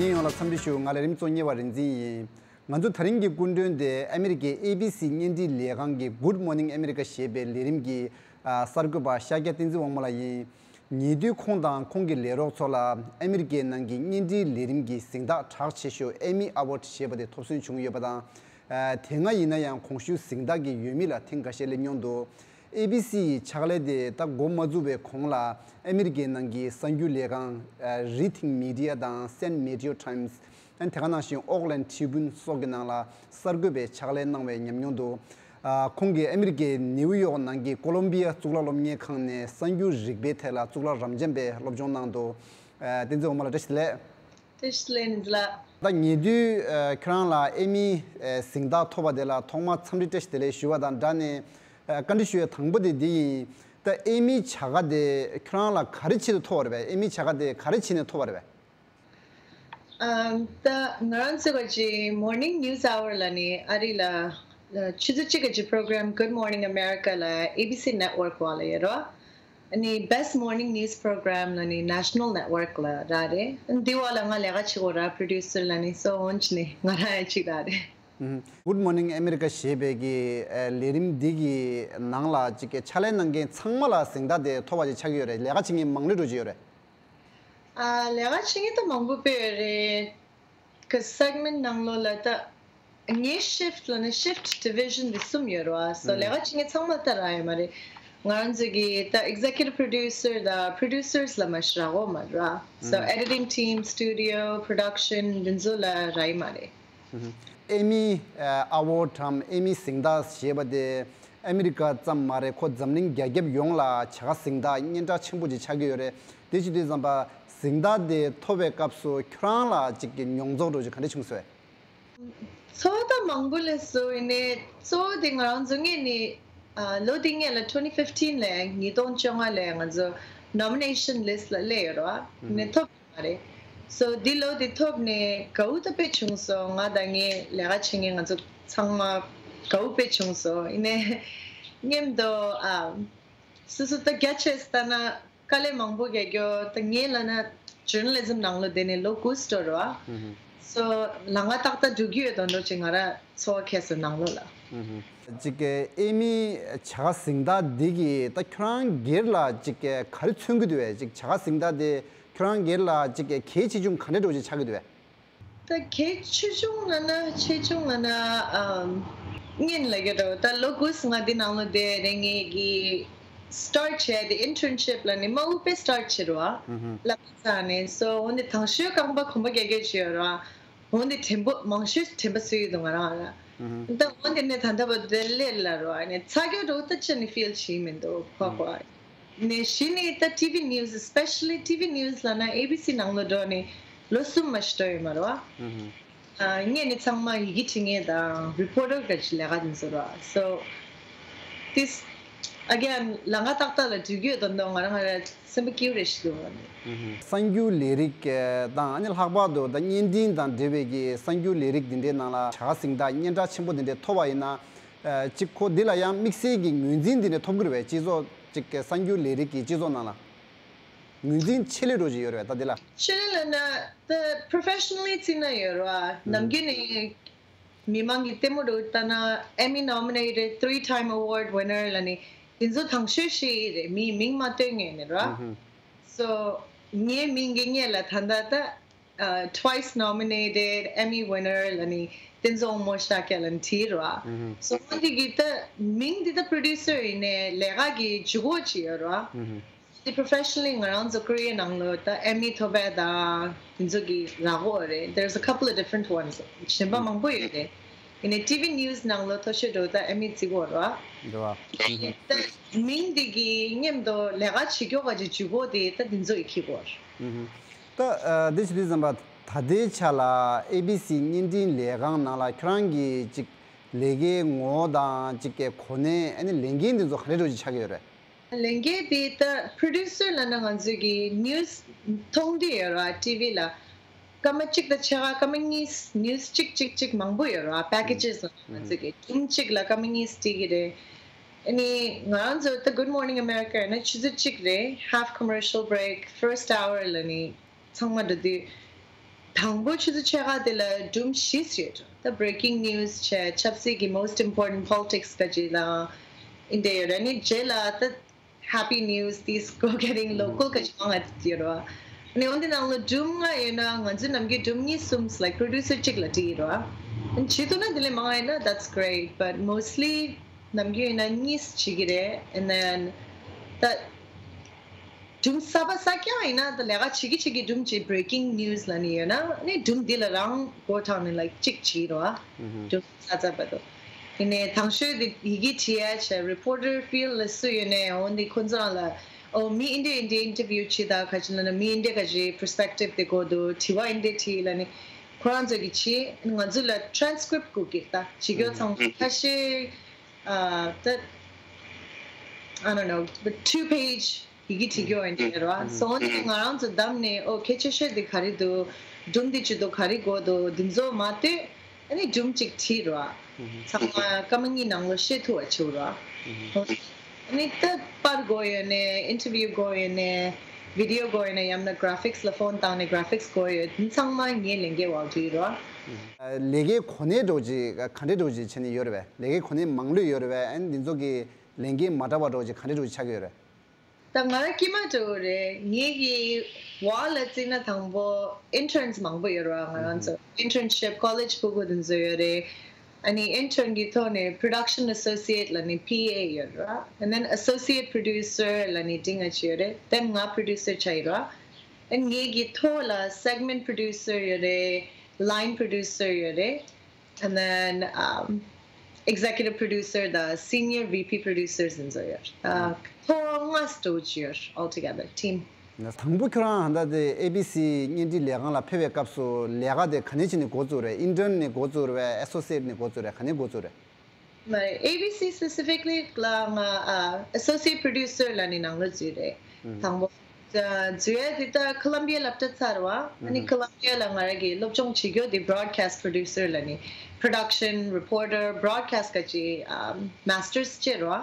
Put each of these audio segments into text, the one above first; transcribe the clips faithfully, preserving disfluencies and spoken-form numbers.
ཡིན། ཡོངས་ལ་འཚམས་འདྲི་ཞུ། ང་ལས་རིམ་གཙོ་གཉེར་བ་རིག་འཛིན་ཡིན། ང་ཚོ་དེ་རིང་གི་སྐུ་མགྲོན་དེ་ཨ་མི་རི་ཀའི་ཨེ་བི་སི་བརྙན་འཕྲིན་ལས་ཁང་གི་Good Morning America ཞེས་པའི་ལས་རིམ་གྱི་ཨ་གསར་འགོད་པ་ཤཱཀྱ་བསྟན་འཛིན་དབང་མོ་ལགས་ཡིན། ཉེ་དུས་ཁོང་དང་ཁོང་གི་ལས་རོགས་ཚོ་ལ་ཨ་མི་རི་ཀའི་ནང་གི་བརྙན་འཕྲིན་ལས་རིམ་གྱི་གཟེངས་རྟགས་གྲགས་ཆེ་ཤོས་Emmy Award ཞེས་པ་དེ་ཐོབ་སོན་བྱུང་ཡོད་པ་དང་། ཨ་དེ་སྔ་ཡིན་ན་ཡང་གོང་ཞུས་གཟེངས་རྟགས་ཀྱི་འོས་མི་ལ་ཐེངས་འགའ་ཤས་སླེབས་མྱོང་འདུག་ཨེ་བི་སི་ཡི་ཕྱག་ལས་དེ་ད་འགོ་མ་བཙུགས་པའི་གོང་ལ་ཨ་མི་རི་ཀའི་ནང་གི་གསར་འགྱུར་ལས་ཁང་ཨ་Rethink Media དང་San Mateo Times ཨན་དེ་ག་ནང་བཞིན་Oakland Tribune སོགས་ཀྱི་ནང་ལ་གསར་འགོད་པའི་ཕྱག་ལས་གནང་བའི་ཉམས་མྱོང་འདུག་ཨ་ཁོང་གིས་ཨ་མི་རི་ཀའི་ནེའུ་ཡོག་ནང་གི་ཀོ་ལོམ་བི་ཡ་གཙུག་ལག་སློབ་གཉེར་ཁང་ནས་གསར་འགྱུར་རིག་པའི་ཐད་ལ་གཙུག་ལག་རབ་འབྱམས་པའི་སློབ་སྦྱོང་གནང་འདུག་ཨ་བསྟན་འཛིན་དབང་མོ་ལགས་བཀྲ་ཤིས་བདེ་ལེགས། བཀྲ་ཤིས་བདེ་ལེགས་ནི་ལགས། ད་ཉེ་དུས་ཨ་ཁྱོད་རང་ལ་ཨེ་མི་ཨ་གཟེངས་རྟགས་ཐོབ་པ་དེ་ལ་ཐོག་མར་འཚམས་འདྲི་བཀྲ་ཤིས་བདེ་ལེགས་ཞུ་བ་དང་སྦྲགས་ནས་ཨ་བཀའ་འདྲི་ཞུ་ཡ་དང་པོ་དེ་འདི་ཡིན། ད་ཨེ་མི་བྱ་དགའ་དེ་ཁྱོད་རང་ལ་ག་རེ་ཆེད་དུ་ཐོབ་པ་རེད་པས། ཨེ་མི་བྱ་དགའ་དེ་ག་རེ་བྱས་ནས་ཐོབ་པ་རེད་པས། ཨམ། ད་ང་རང་ཚོ་ག་ཅི་Morning News Hour ལ་ནི་ཨ་རི་ལ་ཆུ་ཚོད་གཅིག་ག་ཅི་program Good Morning America ལ་ཨེ་བི་སི་Network བ་ལ་ཡོད་རོ། ཨ་ནི་Best Morning News Program ལ་ནི་National Network ལ་རག་རེད། འདི་བ་ལ་ང་ལས་ཀ་བྱེད་དགོས་ར། Producer ལ་ནི་སོ་འོན་ཅི་ནི་ང་རང་ཡང་གཅིག་རག་རེད། ཨུམ། Good Morning America ཞེས་པའི་གི་ཨ་ལས་རིམ་འདི་གི་ནང་ལ་ཅིག་གི་ཕྱག་ལས་གནང་མཁན་ཚང་མ་ལ་གཟེངས་རྟགས་དེ་ཐོབ་པ་ཅིག་ཆགས་ཀྱི་ཡོད་རེད། ལས་ཀ་བྱེད་མཁན་མང་ལོས་འགྲོ་གི་ཡོད་རེད། ཨ་ལས་ཀ་བྱེད་མཁན་ད་མང་པོ་དཔེ་ཡོད་རེད། ག་segment ནང་ལོགས་ལ་ད་ངའི་shift ལ་ནི་shift division འདི་གསུམ་ཡོད་རེད་བ། So ལས་ཀ་བྱེད་མཁན་ཚང་མ་ད་རག་ཡོད་མ་རེད། ང་རང་ཚོ་གི་ད་executive producer ད་producers ལ་མ་ཤི་རག་གོ་མ་རེད་བ། So editing team, studio, production འདི་ཚོ་ལ་རག་ཡོད་མ་རེད། ཨེ་མི་ཨ་Award དམ་ཨེ་མི་གཟེངས་རྟགས་ཞེས་པ་དེ་ཨ་མི་རི་ཀ་ཙམ་མ་རེད། ཁོ་འཛམ་གླིང་རྒྱ་ཁྱབ་ཡོངས་ལ་བྱ་དགའ་གཟེངས་རྟགས་སྙན་གྲགས་ཆེན་པོ་ཅིག་ཆགས་ཀྱི་ཡོད་རེད། དེ་བྱེད་དུས་ཙམ་པ་གཟེངས་རྟགས་དེ་ཐོབ་པའི་སྐབས་སུ་ཁྱོད་རང་ལ་ཅིག་གི་མྱོང་ཚོར་འདྲ་ཅིག་ག་འདྲ་བྱུང་སོང་། ཚོར་བ་ད་མང་པོ་སླེབས་སོང་། ཡིན་ནའི་གཙོ་བོ་དེ་ང་རང་ཚོ་སྔོན་ནས་ཨ་ལོ་དེ་སྔོན་ལ་twenty fifteen ལ་ཉིས་སྟོང་བཅོ་ལྔ་ལ་ང་ཚོ་nomination list ལ་སླེབས་ཡོད་རེད་བ། ཡིན་ནའི་ཐོབ་མ་རེད། So འདི་ལོ་འདི་ཐོབ་ནས་དགའ་བོ་ད་དཔེ་བྱུང་སོང་། ང་དང་ངའི་ལས་ཀ་བྱེད་མཁན་ང་ཚོ་ཚང་མ་དགའ་བོ་དཔེ་བྱུང་སོང་། ཡིན་ནའི་སྙམ་དུ་ཨ་སོ་སོ་ད་རྒྱ་ཆེ་ས་ལྟ་ན་དཀའ་ལས་མང་པོ་རྒྱག་རྒྱུ་ད། ངས་ལབ་ན་journalism ནང་ལོགས་བསྡད་ནས་ལོ་དགུ་འགྲོ་རེད་བ། So ལམ་ཁ་ཏག་ཏག་འགྲོ་གི་ཡོད་དོ་འདྲ་ཅིག་ང་རང་ཚོར་བ་ཁྱད་སོང་ནང་ལོགས་ལ། ཅིག་གི་ཨེ་མི་བྱ་དགའ་གཟེངས་རྟགས་འདི་གིས་ད་ཁྱོད་རང་སྒེར་ལ་ཅིག་གི་ག་རེ་མཚོན་གྱི་འདུག་བས། ཅིག་བྱ་དགའ་གཟེངས་རྟགས་དེ་ཁྱོད་རང་སྒེར་ལ་ཅིག་གི་གལ་ཆེ་ཆུང་ག་འདྲ་འདྲ་ཅིག་ཆགས་ཀྱི་འདུག་བས། ད་གལ་ཆེ་ཆུང་ལབ་ན་ཆེ་ཆུང་ལབ་ན་ཨམ། སྔོན་ལ་གི་རོ་ད་ལོ་དགུ་ང་འདི་ནང་ལོགས་བསྡད་རེད། ངས་གི་start བྱས་དེ་internship ལབ་ནས་མ་འོངས་པའི་start བྱེད་རོ་ཨ། ལབ་ཚར་ནས་so འོ་འདི་དང་ཤོས་རྐང་པ་གོམ་པ་རྒྱག་རྒྱག་བྱེད་ཡོད་རོ་ཨ། འོ་འདི་དྲན་པ་མང་ཤོས་དྲན་པ་གསོས་ཡོད་དོ་ང་རང་ལ། ད་འོ་འདི་ནས་ད་ལྟ་བར་དེ་ལས་ལ་རོ་ཨ་ནས་ཚ་གྱོད་འགྲོ་ད་ཅི་ནས་feel བྱེད་མི་འདུག་ཁོ་ཁོ། ནས་གཞི་ནས་ད་TV news, especially TV news ལབ་ན་ABC ནང་ལ་འགྲོ་ནས་ལོ་གསུམ་མ་ཞིག་འགྲོ་ཡོད་མ་རེད་བ། ཨ་ངས་ནི་ཚང་མ་ཡི་གེ་འབྲི་མཁན་དང་reporter ག་ཅི་ལས་ཀ་དེ་ཚོ་རེད་བ། So this again ལམ་ཁ་ཏག་ཏག་ལ་འགྲོ་གི་ཡོད་དོ་འདོ་ང་རང་ང་རང་སེམས་པ་སྐྱིད་པོ་རེ་ཞིག་འདུག་བ། གསར་འགྱུར་ལས་རིགས་དང་ཨ་ནི་ལྷག་པར་དུ་ད་བརྙན་འཕྲིན་དང་འབྲེལ་བའི་གི་གསར་འགྱུར་ལས་རིགས་འདི་འདྲའི་ནང་ལ་བྱ་དགའ་གཟེངས་རྟགས་སྙན་གྲགས་ཆེན་པོ་འདི་འདྲའི་ཐོབ་པ་ཡིན་ན། ཨ་གཅིག་ཁོ་འདི་ལ་ཡང་དམིགས་བསལ་གྱི་ངོས་འཛིན་འདི་འདྲ་ཐོབ་ཀྱི་རེད་པས། སྤྱི་ཚོགས་གཅིག་གི་གསར་འགྱུར་ལས་རིགས་ཀྱི་སྤྱི་ཚོགས་ནང་ལ་ངོས་འཛིན་ཆེད་ལས་འདྲ་ཅིག་ཡོད་རེད་པས་ད་འདི་ལ། ཆེད་ལས་ལབ་ན་ད་professionally བརྩིས་ན་ཡོད་རེད་པ། ནམ་རྒྱུན་ནས་མི་མང་གི་ལྟད་མོ་འདྲ་ལྟ་ན་Emmy nominated, three time award winner ལབ་ནས་དེ་ཚོ་དང་ཤོས་ཤིག་རེད། མིའི་མིང་མ་བཏོན་ངེས་ནས་རེད་པ། So ངའི་མིང་གི་སྔོན་ལ་ད་ལྟ་ད། ཨ་twice nominated Emmy winner ལབ་ནི་བསྟན་འཛིན་དབང་མོ་ཤཱཀྱ་ལབ་ནི་བྲིས་རེད་པ། So འོ་འདི་གི་ད་མིང་འདི་ད་producer ཡིན་ནའི་ལས་ཀ་གི་ཇུས་འགོད་ཅིག་ཡོད་རེད་པ། འདི་professionally ང་རང་ཚོ་Korea ནང་ལོགས་ད་Emmy ཐོབ་པ་དང་དེ་ཚོ་གི་རག་གི་རེད། There's a couple of different ones གཞན་པ་མང་པོ་ཡོད་རེད། ཡིན་ནའི་TV news ནང་ལོགས་མཐོ་ཤོས་འདྲ་པོ་ད་Emmy བརྩི་གི་རེད་པ། འདྲ་པ། ད་མིང་འདི་གི་མཉམ་དུ་ལས་ཀ་བྱེད་ཀྱོག་ག་ཅིག་ཇུས་འགོད་དེ་ད་འདི་ཚོ་ཡི་འཁྱེར་གི་རེད། ད་ཨ་འདི་བྱེད་དུས་ཙམ་པ་ད་ལྟའི་ཆ་ལ་ABC བརྙན་འཕྲིན་ལས་ཁང་ནང་ལ་ཁྱོད་རང་གི་ཅིག་ལས་ཀའི་ངོ་བོ་དང་ཅིག་གི་གོ་གནས་ཨ་ནི་ལས་འགན་འདི་ཚོ་ག་འདྲ་འདྲ་ཅིག་ཆགས་ཀྱི་ཡོད་རེད། ལས་འགན་དེ་ད་producer ལབ་ན་ང་ཚོས་ཀྱི་news མཐོང་དུས་ཡོད་རེད་པ། TV ལ་སྐར་མ་གཅིག་དང་ཕྱེད་ཀ་སྐར་མ་གཉིས་news གཅིག་གཅིག་གཅིག་མང་པོ་ཡོད་རེད་པ། packages ལབ་ན་ང་ཚོས་ཀྱི་ཐུང་གཅིག་ལ་སྐར་མ་གཉིས་བྲིས་ཀྱི་རེད། ཨ་ནི་ང་རང་ཚོ་ད་Good Morning America ཡིན་ན་ཆུ་ཚོད་གཅིག་རེད། half commercial break, first hour ལབ་ནི་ཚང་མ་འགྲོ་དུས་ དང་པོ་ཆུ་ཚོད་ཕྱེད་ཀ་དེ་ལ་སྒྲུང་བཞི་ཡོད། ད་breaking news་བྱས། ཆབ་སྲིད་ཀྱི་most important politics་ག་ཅིག་ལ་ཨིན་དེ་ཡོད་ར། ནི་རྗེས་ལ་ད་happy news, these go getting local་ག་ཅིག་མང་ང་ཡོད་ར། ནི་འོན་ཏེ་ནང་ལ་སྒྲུང་ལྔ་ཡོད་ན་ང་ཚོའི་ནམ་རྒྱུན་སྒྲུང་གཉིས་གསུམ་like producer་གཅིག་ལ་བྲིས་ཡོད་ར། ནི་བྱེད་ཐུབ་ན་དེ་ལས་མང་ང་ཡོད་ན་that's great, but mostly ནམ་རྒྱུན་ཡིན་ན་གཉིས་བྱེད་ཀྱི་རེད། And then ད་སྒྲུང་གསར་པ་གསར་རྐྱང་ཡིན་ན་ད་ལས་ཀ་བྱེད་ཀྱི་བྱེད་ཀྱི་སྒྲུང་ཅིག་breaking news་ལ་ནི་ཡོད་ན་ནི་སྒྲུང་འདི་ལ་རང་མགོ་གྲངས་ནས་like་གཅིག་བྱེད་རོགས་ཨ། སྒྲུང་གསར་རྩ་བར་དུ། དེ་ནས་དང་ཤོས་དེ་ཡི་གེ་བྲིས་ཡ་བྱས་reporter field་ལ་སུ་ཡོད་ནས་འོན་ཏེ་ཁོ་ཚོ་རང་ལ་ཨོ་མི་འདི་འདྲ་འདི་འདྲ་interview་བྱེད་ད་ག་ཅི་ལ་ན་མི་འདི་འདྲ་ག་ཅི་perspective་དེ་དགོས་འདུག་དྲི་བ་འདི་འདྲ་དྲིས་ལ་ནི་ཁོ་རང་ཚོ་གི་བྱེད། ང་ཚོ་ལ་transcript་དགོས་ཀྱི་ད་བྱེད་རྒྱུ་ཚང་མ་ཁ་ཤས་ཨ་ད་I don't know, but two page་ཡི་གེ་བྲིས་རྒྱུ་ཡིན་དེ་རེད་བ། སོང་ནས་ང་རང་ཚོ་བདམས་ནས་ཨོ་གལ་ཆེ་ཤོས་དེ་ག་རེ་འདུག་སྒྲུང་འདི་བྱེད་དུས་ག་རེ་དགོས་འདུག་འདི་ཚོ་མ་ལྟོས་ཨ་ནི་སྒྲུང་གཅིག་བྲིས་རོགས་ཨ། ཚང་མ་སྐར་མ་གཉིས་ནང་ལོ་ཤེས་ཐུབ་པ་བྱེད་རོགས་ཨ། ཨ་ནི་ད་པར་དགོས་ཡོད་ནས་interview་དགོས་ཡོད་ནས་video་དགོས་ཡོད་ནས་ཡང་ན་graphics་ལ་phone་བཏང་ནས་graphics་དགོས་ཡོད་འདི་ཚང་མ་ངའི་ལས་འགན་འོག་འགྲོ་ཡི་རོགས་ཨ། ལས་ཀའི་གོ་གནས་འདྲ་བོ་ཅིག་ག་འདྲ་འདྲ་བོ་ཅིག་བྱས་ནས་ཡོད་རེད་པས། ལས་ཀའི་གོ་གནས་མང་ལོས་ཡོད་རེད་པས། ཨ་ནི་འདི་ཚོ་གི་ལས་འགན་མ་འདྲ་བ་འདྲ་བོ་ཅིག་ག་འདྲ་འདྲ་བོ་ཅིག་ཆགས་ཀྱི་ཡོད་རེད། ད་ང་རང་སྐྱེས་མ་འདྲ་བོ་རེད། ངེད་ཀྱི་བར་ལ་བརྩིས་ན་དང་པོ་interns་མང་པོ་ཡོད་རེད་བ། ང་རང་ཚོ་internship college་ཕྲུ་གུ་དེ་ཚོ་ཡོད་རེད། ཨ་ནི་intern་གི་ཐོག་ནས་production associate་ལ་ནི་P A་ཡོད་རེད་བ། And then associate producer་ལ་ནི་འབྲིང་ང་ཅིག་ཡོད་རེད། Then་ང་producer་ཆགས་ཡོད་རེད་བ། And་ངེད་ཀྱི་ཐོག་ལ་segment producer་ཡོད་རེད། Line producer་ཡོད་རེད། And then um, executive producer་དང་senior V P producers་ཡིན་ཚོ་ཡོད། ཨ་ཐོག་ལྔ་སྟོད་ཡོད། Altogether team། དང་པོ་ཁྱོད་རང་ཧ་ད་དེ་A B C་བརྙན་འཕྲིན་ལས་ཁང་ལ་ཕེབས་པའི་སྐབས་སུ་ལས་ཀ་དེ་ག་ནས་བྱས་ནས་འགོ་བཙུགས་རེད། Intern་ནས་འགོ་བཙུགས་རེད། Associate་ནས་འགོ་བཙུགས་རེད། ག་ནས་འགོ་བཙུགས་རེད། མ་རེད། A B C specifically་ལ་ང་ཨ་associate producer་ལ་ནི་ནང་ལོགས་འཛུལ་རེད། དང་པོ་འཛུལ་ཡ་དེ་ད་Columbia་སློབ་གྲྭ་ཚར་བ། ཨ་ནི་Columbia་ལ་ང་རང་གི་སློབ་སྦྱོང་བྱེད་རྒྱུ་དེ་broadcast producer་ལ་ནི་production reporter broadcast་ག་ཅི་ཨ་masters་བྱས་རོ།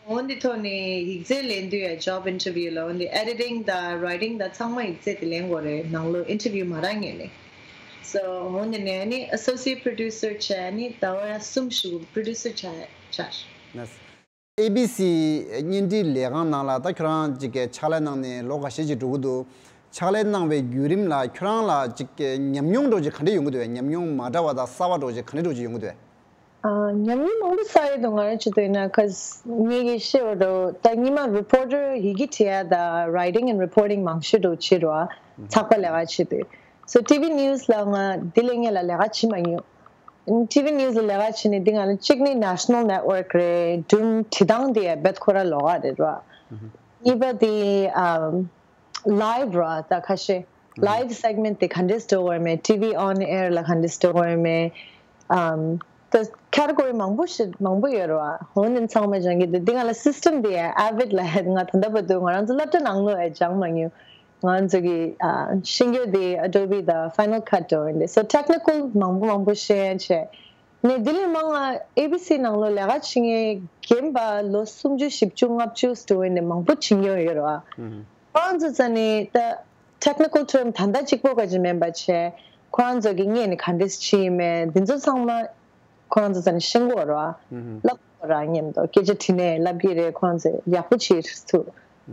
འོན་ཏེ་ཐོག་ནས་ཡིག་ཚད་ལེན་དུས་ཡ་job interview་ལ་འོན་ཏེ་editing་དང་writing་དང་ཚང་མ་ཡིག་ཚད་དེ་ལེན་དགོས་རེད། ནང་ལོགས་interview་མ་རག་ངེས་ནས། So་འོན་ཏེ་ནས་ནི་associate producer་བྱས་ནི་ཟླ་བ་གསུམ་ཞིག་producer་བྱས་བྱས། A B C་བརྙན་འཕྲིན་ལས་ཁང་ནང་ལ་ད་ཁྱོད་རང་ཅིག་གི་ཕྱག་ལས་གནང་ནས་ལོ་འགའ་ཤས་ཅིག་འགྲོ་གི་འདུག་ཕྱག་ལས་གནང་བའི་བརྒྱུད་རིམ་ལ་ཁྱོད་རང་ལ་ཅིག་གི་ཉམས་མྱོང་འདྲ་བོ་ཅིག་ག་འདྲ་ཡོང་གི་འདུག་ཉམས་མྱོང་མ་འདྲ་བ་དང་གསར་བ་འདྲ་བོ་ཅིག་ག་འདྲ་འདྲ་བོ་ཅིག་ཡོང་གི་འདུག་ཨ། ཉམས་མྱོང་མང་པོ་བསགས་ཡོད་འདུག་ང་རང་ཆེད་དུ་ཡིན་ན་cause་ངེད་ཀྱིས་ཤེས་པ་འདྲ་བོ་ད་སྔོན་མ་reporter་ཡི་གེ་བྲིས་ཡ་དང་writing and reporting་མང་ཤོས་འདྲ་བོ་བྱེད་འགྲོ་བ། ཚགས་པར་ལས་ཀ་བྱེད་དུས། So T V news་ལ་ང་འདི་ལས་སྔོན་ལ་ལས་ཀ་བྱེད་མ་མྱོང་། T V news་ལ་ལས་ཀ་བྱེད་ནས་འདི་ང་ལ་གཅིག་ནི་national network་རེད། སྒྲུང་བྲིས་སྟངས་དེ་ཡ་རྦད་ཁོ་ར་ལོགས་ཀ་རེད་ར། གཉིས་པ་དེ་ཨམ་live་ར་ད་ཁ་ཤས་live segment་དེ་ག་འདྲས་འགྲོ་དགོས་མེད། T V on air་ལ་ག་འདྲས་འགྲོ་དགོས་མེད། ཨམ་ད་category་མང་པོ་ཞིག་མང་པོ་ཡོད་ར། འོ་ནི་ཚང་མ་སྦྱང་གི་འདུག་འདི་ང་ལ་system་དེ་ཡ་Avid་ལ་ཧད་ང་ད་ལྟ་བར་དུ་ང་རང་ཚོ་སློབ་གྲྭ་ནང་ལོགས་ཡ་སྦྱང་མ་མྱོང་། ང་ཚོ་གི་ཨ་ཤེས་རྒྱུ་དེ་Adobe་དང་Final Cut་འགྲོ་ཡིན་དེ། So technical་མང་པོ་མང་པོ་ཤེས་ཡ་བྱས། ནས་དེ་ལས་མང་ང་A B C་ནང་ལོགས་ལས་ཀ་བྱེད་མཁན་རྒན་པ་ལོ་སུམ་ཅུ་བཞི་བཅུ་ལྔ་བཅུ་འགྲོ་ཡིན་དེ་མང་པོ་བྱེད་མྱོང་ཡོད་རེད་བ། ཁོ་རང་ཚོ་རྩ་ནས་ད་technical term་ད་ལྟ་གཅིག་པོ་ག་ཅིག་མིན་པ་བྱས། ཁོ་རང་ཚོ་གི་སྔས་ནས་ག་འདྲས་བྱེད་ཡིན་མེད་འདི་ཚོ་ཚང་མ་ཁོ་རང་ཚོ་རྩ་ནས་ཤེས་ཀྱི་ཡོད་རེད་བ། ལབ་དགོས་ར་སྙམ་དུ་སྐད་ཆ་དྲིས་ནས་ལབ་ཀྱི་རེད། ཁོ་རང་ཚོས་ཡག་པོ་བྱེད་ཐུབ།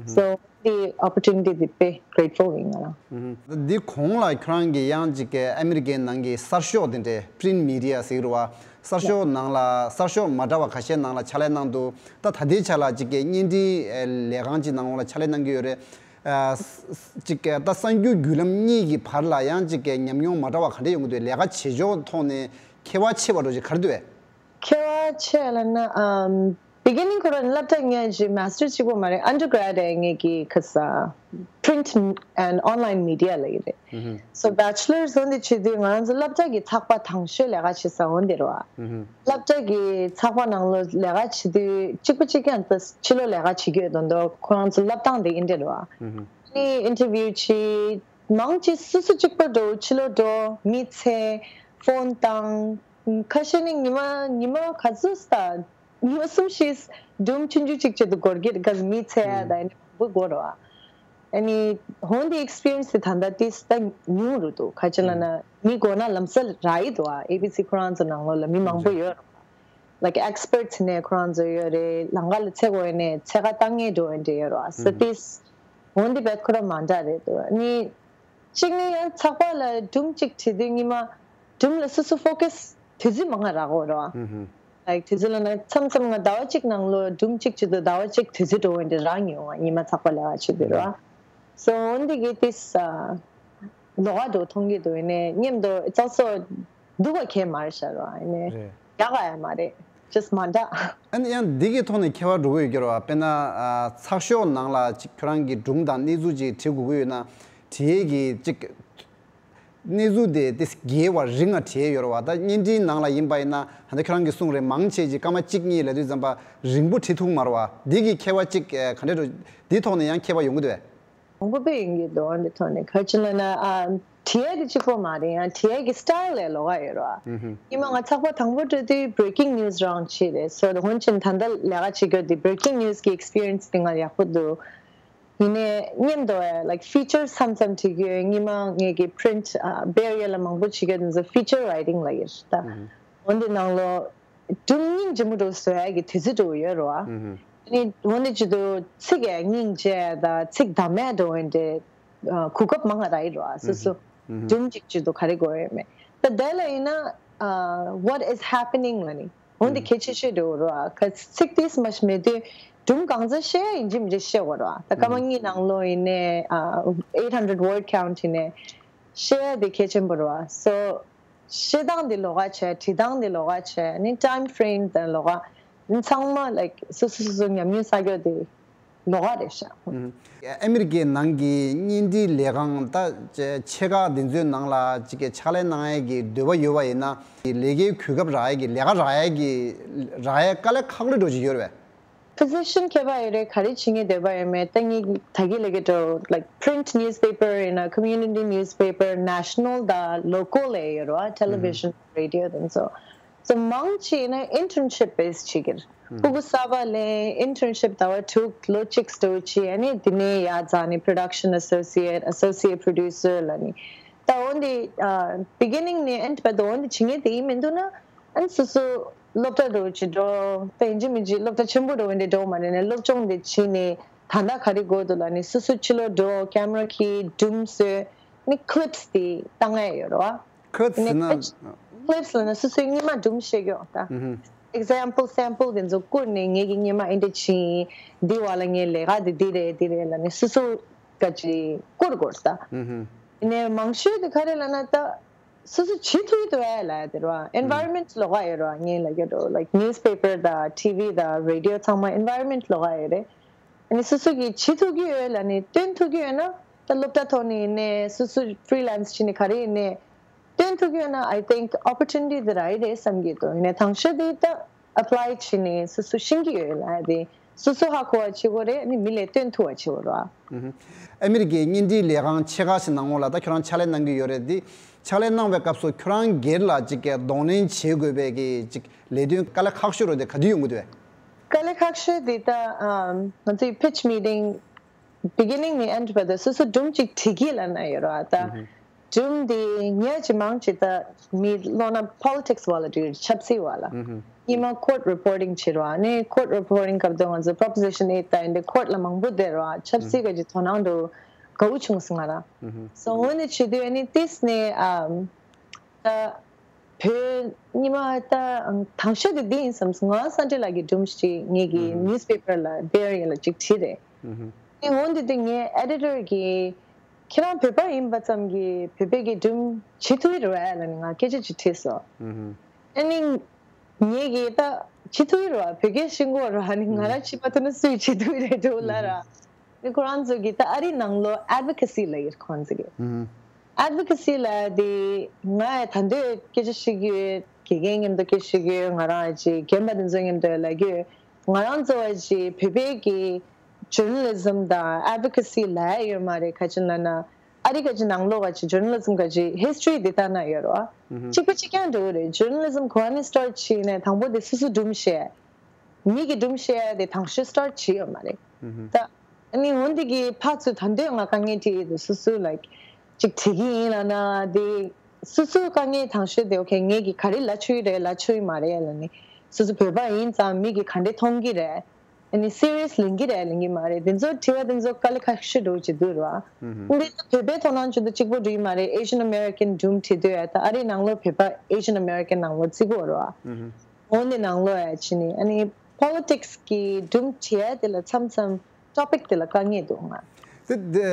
So འདི་opportunity་འདི་དཔེ་grateful་ཡིན་ང་རང་། འདི་གོང་ལ་ཁྱོད་རང་གིས་ཡང་ཅིག་གི་ཨ་མི་རི་ཀའི་ནང་གི་གསར་ཤོག་དེ་འདྲའི་print media་ཟེར་གྱི་རེད་བ། གསར་ཤོག་ནང་ལ་གསར་ཤོག་མ་འདྲ་བ་ཁ་ཤས་ནང་ལ་ཕྱག་ལས་གནང་འདུག་ད་ད་ལྟའི་ཆ་ལ་ཅིག་གི་བརྙན་འཕྲིན་ལས་ཁང་ཅིག་ནང་ལ་ཕྱག་ལས་གནང་གི་ཡོད་རེད། ཅིག་གི་ད་གསར་འགྱུར་བརྒྱུད་ལམ་གཉིས་ཀྱི་བར་ལ་ཡང་ཅིག་གི་ཉམས་མྱོང་མ་འདྲ་བ་ག་འདྲ་ཡོང་གི་འདུག་ལས་ཀ་བྱེད་ཕྱོགས་ཐོག་ནས་ཁྱད་པར་ཆེ་བ་འདྲ་ཅིག་ག་རེ་འདུག་བས། ཁྱད་པར་ཆེ་ལབ་ན་ཨམ་beginning་ཁོ་རང་སློབ་གྲྭ་ངས་ཀྱི་master's་གཅིག་པོ་མ་རེད། undergrad་ངས་ཀྱི་ཁ་ས་print and online media་ལ་ཡི་རེད། So bachelor's་འོན་ཏེ་བྱེད་དུས་ང་རང་ཚོ་སློབ་གྲྭ་གི་ཚགས་པར་དང་ཤོས་ལས་ཀ་བྱེད་ས་འོན་ཏེ་རེད་བ། སློབ་གྲྭ་གི་ཚགས་པར་ནང་ལོ་ལས་ཀ་བྱེད་དུས་གཅིག་པ་གཅིག་རྐྱང་ད་ཕྱི་ལོགས་ལས་ཀ་བྱེད་ཀྱི་ཡོད་དོན་དུ་ཁོ་རང་ཚོ་སློབ་སྟངས་དེ་ཨིན་ཏེ་རེད་བ། ནི་interview་བྱེད། མང་ཆེ་སོ་སོ་གཅིག་པོ་འགྲོ། ཕྱི་ལོགས་འགྲོ། མི་འཚོལ། phone་བཏང་། ཁ་ཤས་ནི་ཉི་མ་ཉི་མ་ག་ཚོད་ད་ཉི་མ་གསུམ་བཞི་སྒྲུང་ཆུང་ཆུང་གཅིག་བྱེད་དུ་འགོར་གྱི་རེད། ག་ཚོད་མི་འཚོལ་ཡ་ད་ཡིན་ན་མང་པོ་འགོར་བ། ཨ་ནི་ཧོན་དེ་ཨེགས་པི་རི་ཡན་སི་དེ་ད་ལྟ་ཏིས་ད་ཉུང་རུ་འདུག་ག་ཅི་ལབ་ན་མི་མགོ་ན་ལམ་སེལ་རག་གི་འདུག་ཨ། ཨེ་བི་སི་ཁོ་རང་ཚོ་ནང་ལོགས་ལ་མི་མང་པོ་ཡོད་རེད། ལའིཀ་ཨེགས་པར་ཊི་ནས་ཁོ་རང་ཚོ་ཡོད་རེད། ལམ་ཁ་ལ་ཚེ་གོ་ཡོད་ནས་ཚེ་ཁ་བཏང་མཁན་འགྲོ་ཡོད་འདྲ་ཡོད་རེད་བ། སོ་ཏིས་འོན་ཏེ་བེད་ཁོ་རང་མ་འདྲ་རེད་འདུག་ནི་གཅིག་ནི་ཡང་ཚགས་པར་ལ་སྒྲུང་གཅིག་བྲིས་དུས་ཉི་མ་སྒྲུང་ལ་སོ་སོ་ཕོ་ཀ་སི་དུས་ཚོད་མང་ང་རག་གོ་རེད་བ། ལའིཀ་དུས་ཚོད་ལ་ན་མཚམས་མཚམས་ང་ཟླ་བ་གཅིག་ནང་ལོ་སྒྲུང་གཅིག་བྲིས་དུས་ཟླ་བ་གཅིག་དུས་ཚོད་འགྲོ་འོན་ཏེ་རག་མྱོང་བ། ཉི་མ་ཚགས་པར་ལས་ཀ་བྱེད་དུས་རེད་བ། སོ་འོན་ཏེ་གི་ཏིས་ལོགས་ཀ་འགྲོ་མཐོང་གི་འདུག་ཡིན་ནས་སྙེམས་འདུག་ཚགས་སོ་འདུག་ག་ཁྱད་མ་རེད་ཤག་རོ། ཨ་ནི་རེད། ཡག་ག་ཡ་མ་རེད། ཇས་མ་འདྲ། ཨ་ནི་ཡང་འདི་གི་ཐོག་ནས་ཁྱད་པར་འགྲོ་གི་ཡོད་ཀྱི་རེད་བ། དཔེར་ན་ཨ་ཚགས་ཤོག་ནང་ལ་ཅིག་ཁྱོད་རང་གི་སྒྲུང་དང་གནས་ཚུལ་ཅིག་བྲིས་དགོས་ཀྱི་ཡོད་ན་བྲིས་ཡས་ཀྱི་ཅིག་གནས་ཚུལ་དེ་དེ་རྒྱས་པ་རིང་ང་བྲིས་ཡས་ཡོད་རེད་བ། ད་བརྙན་འཕྲིན་ནང་ལ་ཡིན་པ་ཡིན་ན་ད་ལྟ་ཁྱོད་རང་གིས་གསུངས་རེད། མང་ཆེ་ཅིག་སྐར་མ་གཅིག་གཉིས་ལབ་དུས་ཙམ་པ་རིང་པོ་བྲིས་ཐུབ་མ་རེད་བ། འདི་གི་ཁྱད་པར་ཅིག་ག་འདྲ་འགྲོ། འདིའི་ཐོག་ནས་ཡང་ཁྱད་པར་ཡོང་གི་འདུག་བས། མང་པོ་དཔེ་ཡིན་གྱི་འདུག་འདི་ཐོག་ནས་ག་ཅི་ལབ་ན་ཨ། བྲིས་ཡས་དེ་གཅིག་པོ་མ་རེད། ཡང་བྲིས་ཡས་ཀྱི་སི་ཊའིལ་ལས་ལོགས་ཀ་ཡོད་རེད་བ། ཉི་མ་ང་ཚགས་པར་དང་པོ་སྤྲོད་དུས་བྷི་རེ་ཀིང་ནིའུ་སི་རང་བྲིས་རེད། སོ་ད་ཧོན་ཆེན་ད་ལྟ་ལས་ཀ་བྱེད་རྒྱུ་དེ་བྷི་རེ་ཀིང་ནིའུ་སི་གི་ཨེགས་པི་རི་ཡན་སི་དེ་ང་ཡག་པོ་འདུག་ཡིན་ནའི་སྙེམས་འདུག་ཨེ། ལའིཀ་ཕི་ཅར་མཚམས་མཚམས་བྲིས་ཀྱི་ཡོད། ཉི་མ་ངེད་ཀྱི་པི་རིན་ཊི་ཨ་བྷེ་རི་ཡ་ལ་མང་པོ་བྲིས་ཀྱི་ཡོད་དེ་ཚོ་ཕི་ཅར་རའི་ཊིང་ལབ་ཀྱི་རེད་ད། འོན་ཏེ་ནང་ལོགས་སྒྲུང་སྙིང་རྗེ་མོ་འདྲ་བོ་བཟོ་ཡ་གི་དུས་ཚོད་འདྲ་བོ་ཡོད་རེད་བ། ཨ་ནི་འོ་ནི་བྱེད་དུས་ཚིག་ཡ་སྙིང་རྗེ་དང་ཚིག་དམ་ཡ་འདྲ་བོ་འདྲ་གོ་སྐབས་མང་ང་རག་གི་རེད་བ། སོ་སོ་སྒྲུང་གཅིག་བྱེད་དུས་ག་རེ་དགོས་ཡོད་མེད། ད་དེ་ལ་ཡིན་ན་ཨ་what is happening ལབ་ནི་འོ་འདི་གལ་ཆེ་ཤོས་འདྲ་བོ་རེད་བ། ག་ཚིག་ཏིས་མ་ཤི་མེད་དུས་སྒྲུང་གང་ཚ་བཤད་ཡ་ཡིན་གཅིག་མིན་གཅིག་བཤད་དགོས་རེད་བ། ད་སྐར་མ་གཉིས་ནང་ལོགས་ཡིན་ནའི་ཨ་eight hundred word count ཡིན་ནའི་བཤད་ཡ་དེ་གལ་ཆེན་པོ་རེད་བ། སོ་བཤད་སྟངས་འདི་ལོགས་ཀ་བྱས། བྲིས་སྟངས་འདི་ལོགས་ཀ་བྱས། ནི་ཊའིམ་ཕི་རེམ་དང་ལོགས་ཀ་ཚང་མ་ལའིཀ་སོ་སོ་སོ་སོ་ཉམས་མྱོང་བསགས་རྒྱུ་དེ་ལོགས་ཀ་རེད་ཤག་ཨ་མི་རི་ཀའི་ནང་གི་བརྙན་འཕྲིན་ལས་ཁང་ད་ཆེ་ཆེ་ཁག་འདི་ཚོའི་ནང་ལ་ཅིག་གི་ཕྱག་ལས་གནང་ཡས་ཀྱི་འདོད་པ་ཡོད་པ་ཡིན་ན་ལས་ཀའི་གོ་སྐབས་རག་ཡས་ཀྱི་ལས་ཀ་རག་ཡས་ཀྱི་རག་ཡས་དཀའ་ལས་ཁག་པོ་འདྲ་བོ་ཅིག་ཡོད་རེད་པས། པོ་ཟི་ཤན་ཁྱད་པར་ཡོད་རེད། ག་རེ་བྱེད་མཁན་འདོད་པ་ཡོད་མེད། ད་ངས་ད་གིན་ལབ་ཀྱི་འདྲ་བོ་ལའིཀ་པི་རིན་ཊི་ནིའུ་སི་པེ་པར་ཡིན་ན་ཀོ་མུ་ནི་ཊི་ནིའུ་སི་པེ་པར་ནེ་ཤ་ནལ་དང་ལོ་ཀལ་ལ་ཡོད་རེད་བ། ཊེ་ལི་བི་ཤན་རེ་ཌི་ཡོ་དེ་ཚོ། སོ་མང་ཆེ་ཡིན་ན་ཨིན་ཊརན་ཤིབ་བྷེ་སི་བྱེད་ཀྱི་རེད། ཕྲུ་གུ་གསར་པ་ལེན་ཨིན་ཊརན་ཤིབ་ཟླ་བ་དྲུག་ལོ་གཅིག་སྟོར་བྱེད། ཨ་ནི་དེ་ནས་ཡར་འཛེགས་ནས་པྲོ་ཌག་ཤན་ཨེ་སོ་སི་ཨེ་ཊི་ཨེ་སོ་སི་ཨེ་ཊི་པྲོ་ཌིའུ་སར་ལབ་ནི། ད་འོན་ཏེ་ཨ་བྷི་གི་ནིང་ནས་ཨེན་ཌི་བར་དུ་འོན་ཏེ་བྱེད་མཁན་དེ་ཡིན་མི་འདུག་ན། ཨ་ནི་སོ་སོ་སློབ་གྲྭ་འགྲོ་ཅི་འགྲོ་ད་ཡིན་གཅིག་མིན་གཅིག་སློབ་གྲྭ་ཆེན་པོ་འགྲོ་འོན་ཏེ་འགྲོ་མ་རེད་ནས་སློབ་སྦྱོང་དེ་བྱས་ནས་ད་ལྟ་ག་རེ་དགོས་འདུག་ལབ་ནས་སོ་སོ་ཕྱི་ལོགས་འགྲོ་ཀེམ་ར་འཁྱེར་སྒྲུང་བཟོས་ནི་ཀི་ལིབ་སི་དེ་བཏང་ཡ་ཡོད་རེད་བ། ཁོ་ཟེར་ན། ཀི་ལིབ་སི་ལབ་ན་སོ་སོའི་སྔོན་མ་སྒྲུང་བཤད་རྒྱུ་ད། ཨེག་ཛམ་པལ་སེམ་པལ་དེ་ཚོ་བསྐུར་ནས་ངེད་ཀྱི་སྔོན་མ་འདི་འདྲ་བྱས་ཡིན། འདི་བ་ལ་ངའི་ལས་ཀ་དེ་འདི་རེད་འདི་རེད་ལབ་ནས་སོ་སོ་ག་ཅིག་བསྐུར་དགོས་ད། ཡིན་ནའི་མང་ཤོས་དེ་ག་རེ་ལབ་ན་ད། སོ་སོ་བྱེད་ཐུབ་ཀྱི་འདུག་ཨེ་ལབ་ཡ་དེ་རེད་བ། ཨེན་ཝའི་རོན་མེན་ཊི་ལོགས་ཀ་ཡོད་རེད་བ། ངས་ལབ་ཀྱི་འདུག་ལའིཀ་ནིའུ་སི་པེ་པར་དང་ཊི་ཝི་དང་རེ་ཌི་ཡོ་ཚང་མ་ཨེན་ཝའི་རོན་མེན་ཊི་ལོགས་ཀ་ཡོད་རེད། ཨ་ནི་སོ་སོ་གིས་བྱེད་ཐུབ་ཀྱི་ཡོད་ལབ་ནས་སྟོན་ཐུབ་ཀྱི་ཡོད་ན་ད་སློབ་གྲྭ་ཐོག་ནས་ཡིན་ནའི་སོ་སོ་ཕི་རི་ལན་སི་བྱས་ནས་ག་རེ་ཡིན་ནའི་སྟོན་ཐུབ་ཀྱི་ཡོད་ན་I think opportunity དེ་རག་གི་རེད་བསམ་གྱི་འདུག་ཡིན་ནའི་དང་ཤོས་དེ་ད་ཨེ་པ་ལའི་བྱས་ནས་སོ་སོ་ཤེས་ཀྱི་ཡོད་ལབ་ཡ་དེ་སོ་སོ་ཧ་གོ་བ་བྱེད་དགོས་རེད། ཨ་ནི་མི་ལ་སྟོན་ཐུབ་པ་བྱེད་དགོས་རེད་བ། ཨ་མི་རི་ཀའི་བརྙན་འཕྲིན་ལས་ཁང་ཆེ་ཁག་ཞིག་ནང་ལོགས་ལ་ད་ཁྱོད་རང་ཕྱག་ལས་གནང་གི་ཡོད་རེད། འདི་ཕྱག་ལས་གནང་བའི་སྐབས་སུ་ཁྱོད་རང་སྒེར་ལ་ཅིག་གདོང་ལེན་བྱེད་དགོས་པའི་གི་ཅིག་ལས་དོན་དཀའ་ལས་ཁག་ཤོས་རུ་དེ་ག་དུས་ཡོང་གི་འདུག་བས། དཀའ་ལས་ཁག་ཤོས་དེ་ད་ང་ཚོའི་པིཆ་མི་ཊིང་བྷི་གི་ནིང་ནས་ཨེན་ཌི་བར་དུ་སོ་སོ་སྒྲུང་གཅིག་བྲིས་ཀྱི་ལབ་ན་ཡོད་རེད་བ། ད་སྒྲུང་དེ་ངས་ཅིག་མང་ཅིག་ད་མི་ལོ་ན་པོ་ལི་ཊིག་སི་བ་ལ་འགྲིག་ཆབ་སྲིད་བ་ལ། ཉི་མ་ཀོར་ཊི་རི་པོར་ཊིང་བྱེད་རོགས། ནས་ཀོར་ཊི་རི་པོར་ཊིང་སྐབས་དུ་ང་ཚོ་པོ་རོ་པོ་ཟི་ཤན་ཨེ་ཊི་ད་ཡིན་ཏེ་ཀོར་ཊི་ལ་མང་པོ་བསྡད་རོགས། ཆབ་སྲིད་ག་ཅིག་དོ་སྣང་འགྲོ་དགའ་བོ་བྱུང་སོང་ང་རང་། སོ་འོ་ནས་བྱེད་དུས་ཨ་ནི་ཏིས་ནས་ཨམ་ད་བོད་ཉི་མ་ད་དང་ཤོས་དེ་འདི་ཡིན་བསམ་སོང་། ང་སན་ཊི་ལགས་ཀྱི་སྒྲུང་ཞིག་ངེད་ཀྱི་ནིའུ་སི་པེ་པར་ལ་བྷེ་རི་ཡ་ལ་ཅིག་བྲིས་རེད། ཨ་ནི་འོ་འདི་དུས་ངའི་ཨེ་ཌི་ཊར་གྱིས་ཁྱེད་རང་བོད་པ་ཡིན་པ་ཙམ་གྱིས་བོད་པའི་གི་སྒྲུང་བྱེད་ཐུབ་ཀྱི་རེད་བས་ལབ་ནས་ང་སྐད་ཆ་ཅིག་དྲིས་སོང་། ཨ་ནི་ངེད་ཀྱིས་ད་བྱེད་ཐུབ་ཀྱི་རེད་བ། བོད་སྐད་ཤེས་ཀྱི་ཡོད་རེད་བ། ཨ་ནི་ང་རང་བྱེད་པ་ཐུབ་ན་སུས་བྱེད་ཐུབ་ཀྱི་རེད་འདུག་ལབ་ར། ཨ་ནི་ཁོ་རང་ཚོ་གིས་ད་ཨ་རི་ནང་ལོ་ཨེཌ་ཝོ་ཀེ་སི་ལབ་ཡོད་ཁོང་ཚོ་གིས། ཨེཌ་ཝོ་ཀེ་སི་ལབ་ཡ་དེ་ང་ད་འདོད་སྐད་ཆ་བཤད་ཀྱི་ཡོད། དགེ་རྒན་མཉམ་དུ་སྐད་ཆ་བཤད་ཀྱི་ཡོད། ང་རང་ཅིག་རྒན་པ་དེ་ཚོ་མཉམ་དུ་ལབ་ཀྱི་ཡོད། ང་རང་ཚོ་བ་ཅིག་བོད་པའི་གི་ཇོར་ན་ལི་ཛམ་དང་ཨེཌ་ཝོ་ཀེ་སི་ལབ་ཡ་ཡོད་མ་རེད། ག་ཅི་ལབ་ན་ཨ་རི་ག་ཅི་ནང་ལོགས་ག་ཅི་ཇོར་ན་ལི་ཛམ་ག་ཅི་ཧིས་ཊོ་རི་དེ་ལྟ་ན་ཡོད་རེད་བ། གཅིག་པ་གཅིག་རྐྱང་འགྲོ་གི་རེད། ཇོར་ན་ལི་ཛམ་ག་ནས་སི་ཊར་ཊི་བྱས་ནས་དང་པོ་དེ་སོ་སོ་སྒྲུང་བཤད། མི་གི་སྒྲུང་བཤད་ཡ་དེ་དང་ཤོས་སི་ཊར་ཊི་བྱས་ཡོད་མ་རེད། ད་ ཨ་ནི་འོན་ཏེ་གི་ཕར་ཚུར་ད་འདོད་ང་དཀའ་ངལ་འཕྲད་ཡོད་དུ་སུ་སུ་like ཅིག་དྲི་གི་ཡིན་ལབ་ན་དེ་སུ་སུ་དཀའ་ངལ་དང་ཤོས་དེ་okay ངས་གི་ག་རེ་ལབ་ཆོག་གི་རེད་ལབ་ཆོག་གི་མ་རེད་ལབ་ནི་སུ་སུ་བོད་པ་ཡིན་ཙང་མི་གི་ག་འདྲས་མཐོང་གི་རེད། ཨ་ནི་serious ལེན་གི་རེད་ལེན་གི་མ་རེད་དེ་ཚོ་དྲི་བ་དེ་ཚོ་དཀའ་ལས་ཁག་ཤོས་འགྲོ་གི་འདུག་ར། ཨུ་ཧུམ། འདི་ཚོ་བོད་པའི་དོ་སྣང་ཆུ་ཚོད་གཅིག་པོ་འགྲོ་གི་མ་རེད། Asian American སྒྲུང་བྲིས་དུས་ཡ་ད་ཨ་རིའི་ནང་ལོགས་བོད་པ་Asian American ནང་ལོགས་བརྩི་གི་ཡོད་ར། ཨུ་ཧུམ། འོ་འདི་ནང་ལོགས་ཡ་ཕྱིན་ནི་ཨ་ནི་politics གི་སྒྲུང་བྲིས་ཡ་དེ་ལ་མཚམས་མཚམས་topic དེ་ལ་དཀའ་ངལ་འདུག་ང་། དེ་དེ་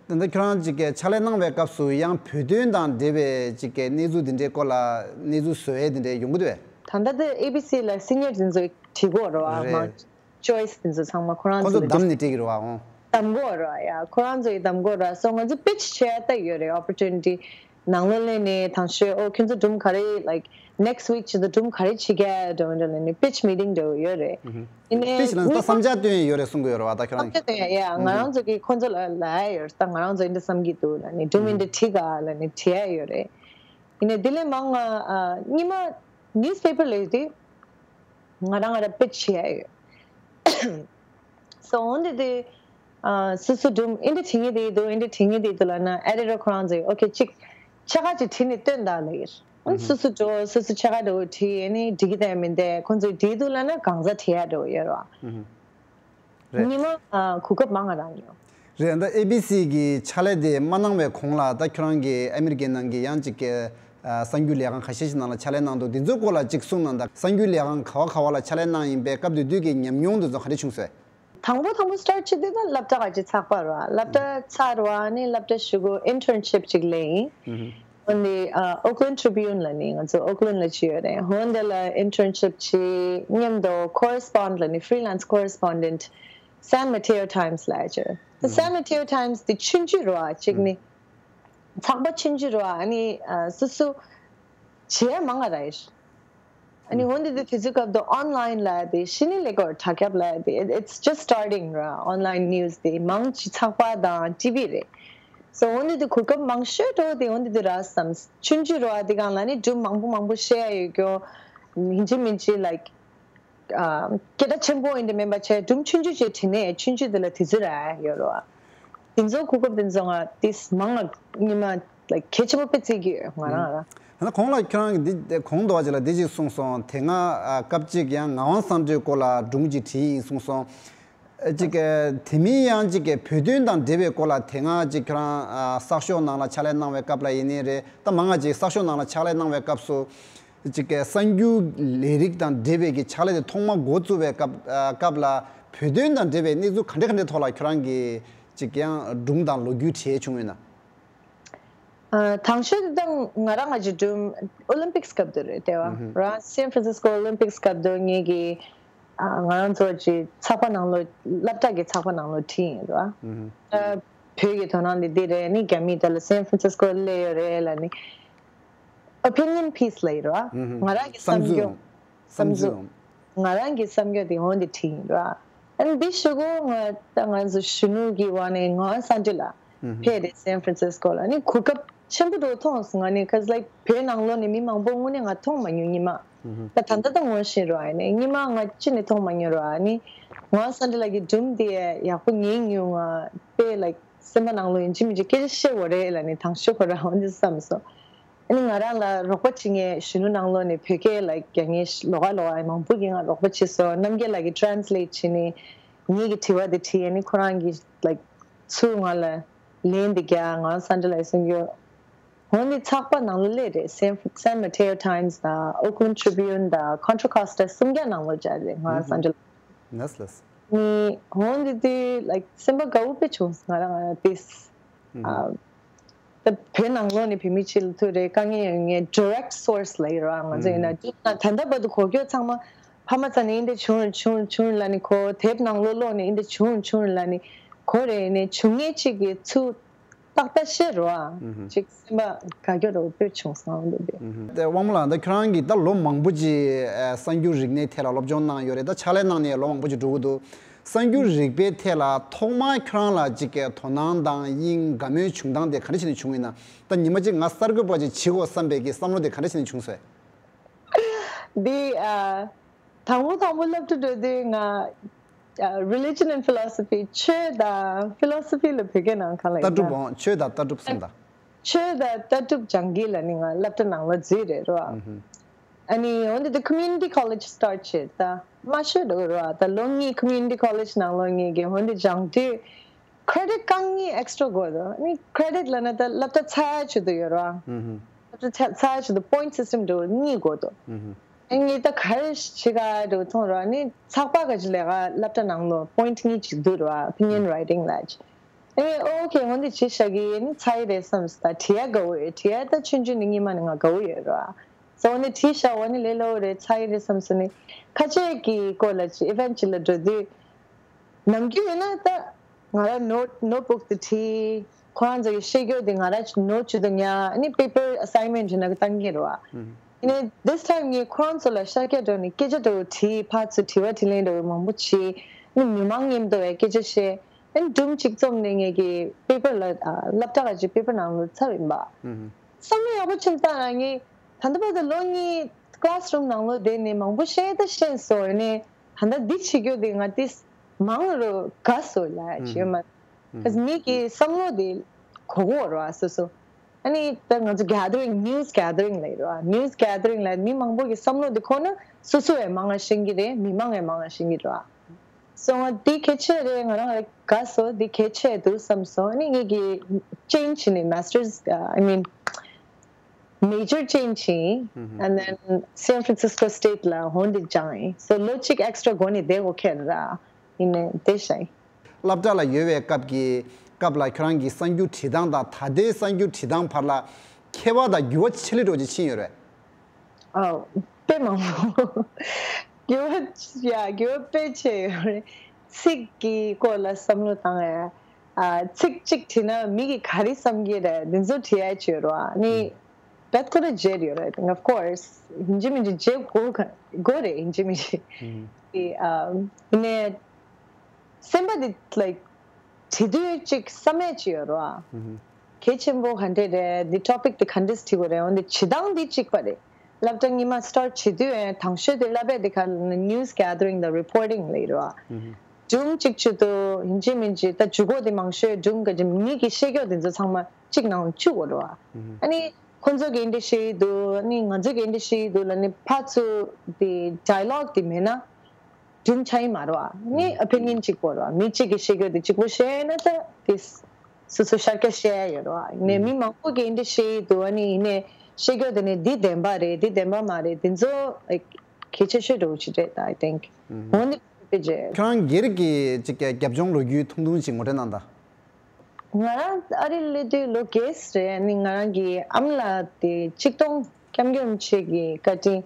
ད་ལྟ་ཁྱོད་རང་ཅིག་གི་ཕྱག་ལས་གནང་བའི་སྐབས་སུ་ཡང་བོད་དོན་དང་འབྲེལ་བའི་ཅིག་གི་གནས་ཚུལ་འདི་འདྲའི་སྐོར་ལ་གནས་ཚུལ་བཟོ་ཡས་འདི་འདྲའི་ཡོང་གི་འདུག་བས། ད་ལྟ་དེ་A B C ལ་senior འདི་ཚོ་བྲིས་གོ་ར་བ་རེད། མང་choice འདི་ཚོ་ཚང་མ་ཁོ་རང་ཁོ་ཚོ་ཚོ་ལ་བདམས་ནས་སྤྲད་ཀྱི་རེད་བ་འོང་། བདམས་གོ་ར་ཡ་ཁོ་རང་ཚོ་ཡི་བདམས་གོ་ར་སོ་ང་ཚོ་pitch བྱས་ད་ཡོད་རེད་opportunity ནང་ལོགས་ལས་ནས་དང་ཤོས་ཨོ་ཁྱོད་ཚོ་སྒྲུང་ག་རེ་like next week ཆེད་དུ་སྒྲུང་ག་རེ་བྱེད་ཀྱི་འདྲ་བོ་འདྲ་ལས་ནས་pitch meeting འདྲ་བོ་ཡོད་རེད། ཨུ་ཧུ། ཡིན་ནའི་pitch ལ་ད་གཉིས་པ་བསམ་འཆར་བཏོན་ཡོད་རེད་གསུང་གི་ཡོད་རེད་བ་ད་ཁྱོད་རང་བསམ་འཆར་བཏོན་ཡ་ཡ་ང་རང་ཚོ་གི་ཁོང་ཚོ་ལ་ལབ་ཡ་ཡོད་རེད་ད་ང་རང་ཚོ་འདི་འདྲ་བསམ་གྱི་འདུག་ལ་ནི་སྒྲུང་འདི་འདྲ་བྲིས་ག་ལ་ནི་བྲིས་ཡ་ཡོད་རེད། ཡིན་ནའི་དེ་ལས་མང་ང་གཉིས་མ་newspaper ལས་དུས་ང་རང་ང་རང་pitch བྱེད་ཡ་ཡོད། So འོན་ཏེ་དེ་ཨ་སོ་སོ་སྒྲུང་ཨིན་དྲ་བྲིས་ངེས་དེ་འདུག་ཨིན་དྲ་བྲིས་ངེས་དེ་འདུག་ལབ་ན་editor ཁོ་རང་ཚོས་okay གཅིག་ཕྱེད་ཀ་ཅིག་བྲིས་ནས་སྟོན་དང་ལབ་ཡོད། ཨུ་ཧུ། སོ་སོ་འགྲོ་སོ་སོ་ཕྱེད་ཀ་འདྲ་བོ་བྲིས་ཨ་ནི་འགྲིག་གི་དང་མི་འདུག་ཁོ་ཚོས་བྲིས་འདུག་ལབ་ན་གང་ཟག་བྲིས་ཡ་འདྲ་བོ་ཡོད་རེད་བ། ཨུ་ཧུ། རེད། ཉི་མ་ཨ་གོ་སྐབས་མང་ང་རག་མྱོང་། རེད་ད་A B C གི་ཕྱག་ལས་དེ་མ་གནང་བའི་གོང་ལ་ད་ཁྱོད་རང་གི་ཨ་མི་རི་ཀའི་ནང་གི་ཡང་ཅིག་གི་ཨ་གསར་འགྱུར་ལས་ཁང་ཁ་ཤས་ཤིག་ནང་ལ་ཕྱག་ལས་གནང་འདུག་དེ་ཚོའི་སྐོར་ལ་ཅིག་གསུངས་གནང་ད་གསར་འགྱུར་ལས་ཁང་ག་བ་ག་བ་ལ་ཕྱག་ལས་གནང་ཡིན་པའི་སྐབས་དེ་དུས་ཀྱི་ཉམས་མྱོང་དེ་ཚོ་ག་འདྲ་བྱུང་སོང་། དང་པོ་དང་པོ་start བྱེད་དུས་ད་སློབ་གྲྭ་ག་ཅིག་ཚགས་པ་ར་སློབ་གྲྭ་ཚར་བ་ནི་སློབ་གྲྭ་ཞུ་གུ་internship ཅིག་ལས་ཡིན། འོན་ཏེ་ཨ་Oakland Tribune ལ་ནི་ང་ཚོ་Oakland ལ་ཅི་ཡོད་རེད། འོན་ཏེ་ལ་internship ཅི་མཉམ་དུ་correspond ལ་ནི་freelance correspondent San Mateo Times ལ་ཅི་ཡོད། San Mateo Times དེ་ཆུང་ཆུང་རོ་ཨ་ཅིག་ནི་ཚགས་པ་ཆུང་ཆུང་རོ་ཨ་ནི་ཨ་སུ་སུ་བྱེད་ཡ་མང་ང་ར་ཡོད། ཨ་ནི་འོན་ཏེ་དེ་དུས་སྐབས་དུ་online ལ་དེ་ཤི་ནི་ལེ་གོར་དྲ་རྒྱབ་ལ་དེ it's just starting ར་online news དེ་མང་ཆེ་ཚགས་པ་དང་ཊི་ཝི་རེད། So འོན་ཏེ་དེ་གོ་སྐབས་མང་ཤོས་འགྲོ་དེ་འོན་ཏེ་དེ་ར་བསམ་ཆུང་ཆུང་རོ་ཨ་དེ་གང་ལ་ནི་སྒྲུང་མང་པོ་མང་པོ་བཤད་ཡ་ཡོད་ཀྱོ་ཡིན་གཅིག་མིན་གཅིག་like ཨ་སྐད་གྲགས་ཆེན་པོ་ཡིན་དེ་མིན་པ་བྱས་སྒྲུང་ཆུང་ཆུང་ཅིག་བྲིས་ནས་ཆུང་ཆུང་དེ་ལ་དུས་ཚོད་རག་ཡོད་རོ། དེ་ཚོ་གོ་སྐབས་དེ་ཚོ་ང་ཏིས་མང་ང་ཉི་མ་like གལ་ཆེན་པོ་དཔེ་བརྩི་གི་ཡོད་ང་རང་ལ། ད་ནི་གོང་ལ་ཁྱོད་རང་གིས་འདི་གོང་དུ་བ་ཅིག་ལ་འདི་ཅིག་གསུངས་སོང་དེ་སྔ་ཨ་སྐབས་གཅིག་ཡང་ངག་དབང་གསང་སྒྲོས་སྐོར་ལ་སྒྲུང་ཅིག་བྲིས་ཡིན་གསུངས་སོང་། ཨ་ཅིག་དེ་མིན་ཡང་ཅིག་བོད་དོན་དང་འབྲེལ་བའི་སྐོར་ལ་དེ་སྔ་ཅིག་ཁྱོད་རང་ཨ་གསར་ཤོག་ནང་ལ་ཕྱག་ལས་གནང་བའི་སྐབས་ལ་ཡིན་ནའི་རེད་ད་མང་ང་ཅིག་གསར་ཤོག་ནང་ལ་ཕྱག་ལས་གནང་བའི་སྐབས་སུ། ཅིག་གི་གསར་འགྱུར་ལས་རིགས་དང་འབྲེལ་བའི་གི་ཕྱག་ལས་དེ་ཐོག་མ་འགོ་བཙུགས་པའི་སྐབས་ཨ་སྐབས་ལ་བོད་དོན་དང་འབྲེལ་བའི་གནས་ཚུལ་ག་འདྲ་ག་འདྲའི་ཐོག་ལ་ཁྱོད་རང་གིས་ཅིག་ཡང་སྒྲུང་དང་ལོ་རྒྱུས་བྲིས་བྱུང་ཡོད་ན། ཨ་དང་ཤོས་དེ་ད་ང་རང་ང་ཅིག་སྒྲུང་ཨོ་ལིམ་པིག་སི་སྐབས་དུ་རེད་དེ་བ་ཨུ་ཧུམ། རང་སན་ཧྥ་རན་སིས་ཀོ་ཨོ་ལིམ་པིག་སི་སྐབས་དུ་ངེད་ཀྱི་ཨ་ང་རང་ཚོ་ཅིག་ཚགས་པར་ནང་ལོ་སློབ་གྲྭ་གི་ཚགས་པར་ནང་ལོ་བྲིས་ཡིན་ར། ཨུ་ཧུམ། ཨ་བོད་ཀྱི་དོ་སྣང་འདི་འདི་རེད་ནི་རྒྱ་མི་དེ་ལ་སན་ཧྥ་རན་སིས་ཀོ་སླེབས་ཡོད་རེད་ལ་ནི། opinion piece ལ་ཡིན་ར། ང་རང་གི་བསམ་བསམ་ཚུལ་ཚུལ། བསམ་ཚུལ། ང་རང་གི་བསམ་ཚུལ་དེ་འོན་ཏེ་བྲིས་ཡིན་ར། ཨ་ནི་འདི་ཞུ་གོ་ང་ད་ང་ཚོ་གཞོན་ནུ་གི་བ་ནས་ངག་དབང་གསང་སྒྲོས་ལ་ཕེབས་ཏེ་སན་ཧྥ་རན་སིས་ཀོ་ལ་ཨ་ནི་གོ་སྐབས་ཆེན་པོ་འགྲོ་མཐོང་སོང་ང་ནི་cause like བོད་ནང་ལོགས་ནས་མི་མང་པོ་དངོས་གནས་ང་མཐོང་མ་མྱོང་ཉི་མ། ད་ད་ལྟ་ད་ངོ་ཤེས་ར་ཨ་ནི་ཉི་མ་ང་ཅི་ནས་མཐོང་མ་མྱོང་ར་ཨ་ནི་ངག་དབང་གསང་སྒྲོས་ལགས་ཀྱི་སྒྲུང་དེ་ཡག་པོ་ཉན་མྱོང་ང་དཔེ་like སེམས་པ་ནང་ལོགས་ཡིན་གཅིག་མིན་གཅིག་སྐད་ཆ་བཤད་དགོས་རེད་ལབ་ནས་དང་ཤོག་ཁོ་རང་འོན་ཏེ་བསམ་སོང་། ཨ་ནི་ང་རང་ལ་རོགས་པ་བྱེད་མཁན་གཞོན་ནུ་ནང་ལོགས་ནས་བོད་སྐད་ལ་རྒྱག་མཁན་ལོགས་ཀ་ལོགས་ཀ་མང་པོ་གིས་ང་རོགས་པ་བྱས་སོང་། རྣམ་རྒྱལ་ལགས་ཀྱིས་translate བྱས་ནས་ངེད་ཀྱི་དྲི་བ་དེ་དྲིས། ཨ་ནི་ཁོ་རང་གིས་like ཚུར་ང་ལ་ལན་དེ་རྒྱག་ང་གསང་སྒྲོས་ལགས་གསུང་རྒྱུ། འོན་ཏེ་ཚགས་པར་ནང་ལ་སླེབས་རེད། San San Mateo Times དང་Oakland Tribune དང་Contra Costa གསུམ་ཀ་ནང་ལོགས་སྦྱར་རེད་ང་གསང་སྒྲོས་ལགས། ལགས་ལགས། ནི་འོན་ཏེ་དེ་like སེམས་པ་དགའ་བོ་དཔེ་བྱུང་ང་རང་ང་རང་དེ། ཨ་ད་བོད་ནང་ལོགས་ནས་བོད་མི་ཕྱི་ལ་ཐུག་རེད་དཀའ་ངལ་ཡོད་མཁན་direct source ལ་ཡོད་ར་ང་ཚོ་ཡིན་ན་ད་ལྟ་བར་དུ་གོ་རྒྱུ་ཚང་མ་ཕ་མ་ཚ་ནས་འདི་བྱུང་བྱུང་བྱུང་ལ་ནི་གོ་དེབ་ནང་ལོགས་ལོགས་ནས་འདི་བྱུང་བྱུང་ལ་ནི་གོ་རེད་ནས་བྱུང་ངེས་གཅིག་གི་ཚུལ། ཏག་ཏག་བཤད་རོགས་ཨ། ཅིག་སེམས་པ་དགའ་སྐྱོ་རོ་དཔེ་བྱུང་སོང་འདི་འདི། དེ་དབང་མོ་ལགས་ད་ཁྱོད་རང་གིས་ད་ལོ་མང་པོ་ཅིག་གསར་འགྱུར་རིག་གནས་ཐད་ལ་སློབ་སྦྱོང་གནང་ཡོད་རེད། ད་ཕྱག་ལས་གནང་ནས་ལོ་མང་པོ་ཅིག་འགྲོ་གི་འདུག་གསར་འགྱུར་རིག་པའི་ཐད་ལ་ཐོག་མར་ཁྱོད་རང་ལ་ཅིག་གི་དོ་སྣང་དང་དབྱིངས་དགའ་མོས་བྱུང་སྟངས་དེ་ག་འདྲ་བྱས་ནས་བྱུང་ཡིན་ན། ད་ཉི་མ་ཅིག་ང་གསར་འགོད་པ་ཅིག་བྱེད་དགོས་བསམ་པའི་གི་བསམ་བློ་དེ་ག་འདྲ་བྱས་ནས་བྱུང་སོང་། འདི་ཨ། དང་པོ་དང་པོ་སློབ་ཕྲུག་འགྲོ་དུས་ང་ Religion and philosophy, ཆོས་དང་philosophy ལ་བོད་སྐད་ནང་གང་ལ་ཡིན་ན། ལྟ་གྲུབ་འོང་། ཆོས་དང་ལྟ་གྲུབ་གསུམ་དང་། ཆོས་དང་ལྟ་གྲུབ་སྦྱང་གི་ལ་ནི་ང་སློབ་གྲྭ་ནང་ལ་འཛུལ་རེད་རོ། ཨ་ནི་འོན་ཏེ་community college start བྱེད་ད་མ་ཤོད་འགྲོ་རོ། ད་ལོ་གཉིས་community college ནང་ལོ་གཉིས་ཀྱི་འོན་ཏེ་སྦྱང་དུས་credit རྐང་གཉིས་extra དགོས་འདུག་ཨ་ནི་credit ལ་ན་ད་སློབ་གྲྭ་ཚར་ཆེད་དུ་ཡོད་རོ། སློབ་གྲྭ་ཚར་ཆེད་དུ་point system འགྲོ་གཉིས་དགོས་འདུག་ཨ་ནི་ད་ག་རེ་བྱེད་ག་འགྲོ་མཐོང་རོ། ཨ་ནི་ཚགས་པར་ག་ཅི་ལས་ཀ་སློབ་གྲྭ་ནང་ལོ་point གཉིས་ཅིག་འདུག་རོ། opinion writing ལ་ཅིག་ཨེ་ཨོ་ཁེ་འོན་ཏེ་བྱེད་བཞག་གི་ནི་ཚར་ཡི་རེད་བསམ་སོང་། ད་བྲིས་ཡ་དགའ་བོ་ཡོད། བྲིས་ཡ་ད་ཆུང་ཆུང་ནས་སྔོན་མ་ནས་ང་དགའ་བོ་ཡོད་རོ། སོ་འོན་ཏེ་བྲིས་བཞག་འོ་ནི་ལས་སླ་བོ་རེད། ཚར་ཡི་རེད་བསམ་སོང་ནི་ཁ་ཆེ་གི་སྐོར་ལ་ཅིག་event ཅིག་ལ་འགྲོ་དུས་ནམ་རྒྱུན་ཡིན་ན་ད་ང་རང་note notebook དུ་བྲིས། ཁོ་རང་ཚོ་གི་བཤད་རྒྱུ་དེ་ང་རང་ཅིག་note ཅིག་ཏུ་ཉར། ཨ་ནི་paper assignment ཡིན་ན་གི་བཏང་གི་རོ། ཨ་ནི་this time ངས་ཁོ་རང་ཚོ་ལ་ཤར་སྐྱོད་འགྲོ་ནས་སྐད་ཆ་འདྲ་བོ་དྲིས། ཕར་ཚུར་དྲི་བ་དྲིས་ལན་འདྲ་བོ་མང་པོ་བྱས། ཨ་ནི་མི་མང་མཉམ་དུ་བའི་སྐད་ཆ་བཤད། ཨ་ནི་སྒྲུང་གཅིག་རྩོམ་ནས་ངས་ཀྱི་paper ལ་ཨ་སློབ་གྲྭ་ག་ཅིག་paper ནང་ལ་ཚབ་ཡིན་པ། བསམ་བློ་ཡག་པོ་ཕྱིན་བཏང་ར། ངས་ད་ལྟ་བར་དུ་ལོ་གཉིས་classroom ནང་ལོ་བསྡད་ནས་མང་པོ་ཤེས་ད་ཤེས་སོང་། ཡིན་ནའི་ད་ལྟ་འདི་བྱེད་རྒྱུ་དེ་ང་ཏིས་མང་རུ་དགའ་སོང་ལ་བྱེད་མ། Cause མི་གི་བསམ་བློ་དེ་གོ་གོ་རོ་ཨ་སོ་སོ། ཨ་ནི་ད་ང་ཚོ་gathering news gathering ལ་ཡོད་རོ། news gathering ལ་མི་མང་པོ་གི་བསམ་བློ་དེ་གོ་ན་སོ་སོ་ཡང་མང་ང་ཤེས་ཀྱི་རེད། མི་མང་ཡང་མང་ང་ཤེས་ཀྱི་རོ། སོ་ང་འདི་གལ་ཆེ་རེད། ང་རང་ལ་དགའ་སོ། འདི་གལ་ཆེ་འདུག་བསམ་སོང་། ཨ་ནི་ངེད་ཀྱི་change ནི་masters uh, I mean major change ཡིན། And then San Francisco State ལ་འོན་ཏེ་སྦྱངས་ཡིན། སོ་ལོ་གཅིག་extra འགོར་ནས་བསྡད་དགོས་ཁེལ་ར། ཡིན་ནའི་བསྡད་ཤག་ཡིན། སློབ་གྲྭ་ལ་ཡོད་པའི་སྐབས་ཀྱི་སྐབས་ལ་ཁྱོད་རང་གི་གསར་འགྱུར་བྲིས་སྟངས་དང་ད་ལྟའི་གསར་འགྱུར་བྲིས་སྟངས་བར་ལ་ཁྱད་པར་དང་འགྱུར་བ་ཆེ་ལེ་འགྲོ་ཅིག་ཕྱིན་ཡོད་རེད། ཨོ། དཔེ་མང་པོ། འགྱུར་བ་ཡ་འགྱུར་བ་དཔེ་ཆེ་ཡོད་རེད། ཚིག་གི་སྐོར་ལ་བསམ་བློ་བཏང་ཡ། ཨ་ཚིག་གཅིག་བྲིས་ན་མི་གིས་ག་རེ་བསམ་གྱི་རེད་འདི་ཚོ་བྲིས་ཡ་ཅིག་ཡོད་རེད་བ། ནི་བེད་ཁོ་ར་བརྗེད་ཡོད་རེད། Of course ཡིན་གཅིག་མིན་གཅིག་བརྗེད་དགོས་ག་དགོས་རེད། ཡིན་གཅིག་མིན་གཅིག་དེ་ཨ་ཡིན་ནའི། སེམས་པ་འདི་like བྲིས་དུས་གཅིག་བསམ་ཡས་ཅིག་ཡོད་རོ། གལ་ཆེན་པོ་ག་འདྲས་རེད། འདི་topic འདི་ག་འདྲས་བྲིས་དགོས་རེད། འོན་ཏེ་བྲིས་སྟངས་འདི་གཅིག་པ་རེད། སློབ་གྲྭ་སྔོན་མ་start བྱེད་དུས་ཨེ་དང་ཤོས་དེ་བསླབ་པའི་འདི་ག་news gathering དང་reporting ལ་ཡོད་རོ། སྒྲུང་གཅིག་བྱེད་དུས་ཡིན་གཅིག་མིན་གཅིག་ད་ཇུས་འགོད་དེ་མང་ཤོས་སྒྲུང་ག་ཅིག་མི་གི་བཤད་རྒྱུ་དེ་ཚོ་ཚང་མ་གཅིག་ནང་བཅུག་དགོས་རོ། ཨ་ནི་ཁོ་ཚོ་གི་འདི་བཤད་ཡི་འདུག་ཨ་ནི་ང་ཚོ་གི་འདི་བཤད་ཡི་འདུག་ལ་ནི་ཕར་ཚུར་དེ་dialogue དེ་མེད་ན། སྒྲུང་ཆགས་ཡིན་མ་རེད་བ། ནི་opinion གཅིག་པོ་རེད་བ། མི་གཅིག་གིས་བཤད་རྒྱུ་དེ་གཅིག་པོ་བཤད་ན་ད་དེ་སོ་སོ་ཤར་སྐྱོད་བཤད་ཡ་ཡོད་རེད་བ། ནས་མི་མང་པོ་གིས་འདི་བཤད་ཡི་འདུག་ཨ་ནི་ཡིན་ནའི་བཤད་རྒྱུ་དེ་ནི་འདི་བདེན་པ་རེད་འདི་བདེན་པ་མ་རེད་དེ་ཚོ་གལ་ཆེ་ཤོས་འདྲ་བོ་ཅིག་རེད་ད། I think འོ་ནི་དཔེ་ཅེ། ཁྱོད་རང་སྒེར་གྱི་ཅིག་རྒྱབ་ལྗོངས་ལོ་རྒྱུས་ཐུང་ཐུང་ཅིག་ངོ་སྤྲོད་གནང་དང་། ང་རང་ཨ་རི་སླེབས་དུས་ལོ་བརྒྱད་རེད། ནི་ང་རང་གི་ཨ་མ་ལགས་དེ་ཆིག་སྟོང་སྐྱབས་མགོན་རིན་པོ་ཆེ་གི་བཀའ་དྲིན།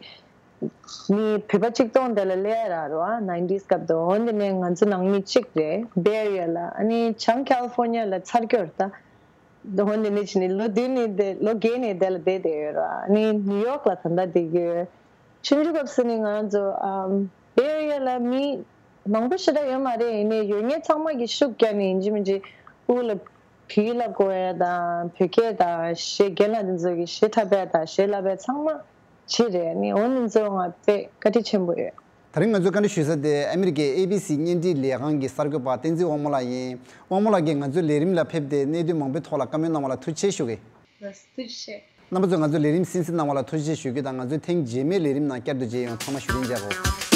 ནི་བོད་པ་ཆིག་སྟོང་དེ་ལ་སླེབས་ཡ་ར་རོ་ཨ་nineties སྐབས་དུ་འོན་ཏེ་ནས་ང་ཚོ་ནང་མི་གཅིག་རེད་Bay Area ལ། ཨ་ནི་བྱང་California ལ་ཚར་གྱི་ཡོད་རེད་ད། འོན་ཏེ་ནས་ཕྱིན་ནས་ལོ་བདུན་ནས་དེ་ལོ་བརྒྱད་ནས་དེ་ལ་བསྡད་བསྡད་ཡོད་ར། ཨ་ནི་New York ལ་ད་ལྟ་བསྡད་ཀྱི་ཡོད། ཆུང་ཆུང་སྐབས་སུ་ནི་ང་རང་ཚོ་ཨམ་Bay Area ལ་མི་མང་པོ་ཞེ་དྲག་ཡོད་མ་རེད། ཡིན་ནའི་ཡོད་མཁན་ཚང་མ་གིས་ཤུགས་བརྒྱབ་ནས་ཡིན་གཅིག་མིན་གཅིག་དབུ་ལ་བོད་ཡིག་བསླབ་དགོས་ཡ་དང་བོད་སྐད་དང་གཞས་རྒན་ལགས་དེ་ཚོ་གིས་གཞས་འཁྲབ་ཡ་དང་གཞས་བསླབ་ཡ་ཚང་མ་བྱེད་རེད། ནི་འོ་ནི་ཚོ་ང་དཔེ་བཀའ་དྲིན་ཆེན་པོ་ཡོད། ད་རིང་ང་ཚོས་བཀའ་འདྲི་ཞུ་ས་དེ་ཨ་མི་རི་ཀའི་ཨེ་བི་སི་བརྙན་འཕྲིན་ལས་ཁང་གི་གསར་འགོད་པ་བསྟན་འཛིན་དབང་མོ་ལགས་ཡིན། དབང་མོ་ལགས་ཀྱིས་ང་ཚོའི་ལས་རིམ་ལ་ཕེབས་ཏེ་གནད་དོན་མང་པོའི་ཐོག་ལ་བཀའ་མོལ་གནང་བ་ལ་ཐུགས་རྗེ་ཆེ་ཞུ་གི། ལགས་སོ་ཐུགས་རྗེ་ཆེ། རྣམ་པ་ཚོས་ང་ཚོའི་ལས་རིམ་གསན་གཟིགས་གནང་བ་ལ་ཐུགས་རྗེ་ཆེ་ཞུ་རྒྱུ་དང་ང་ཚོའི་ཐེངས་རྗེས་མའི་ལས་རིམ་ནང་བསྐྱར་དུ་མཇལ་ཡོང་། ཚང་མ་བཞུགས་རིན་ཆེ་གོ།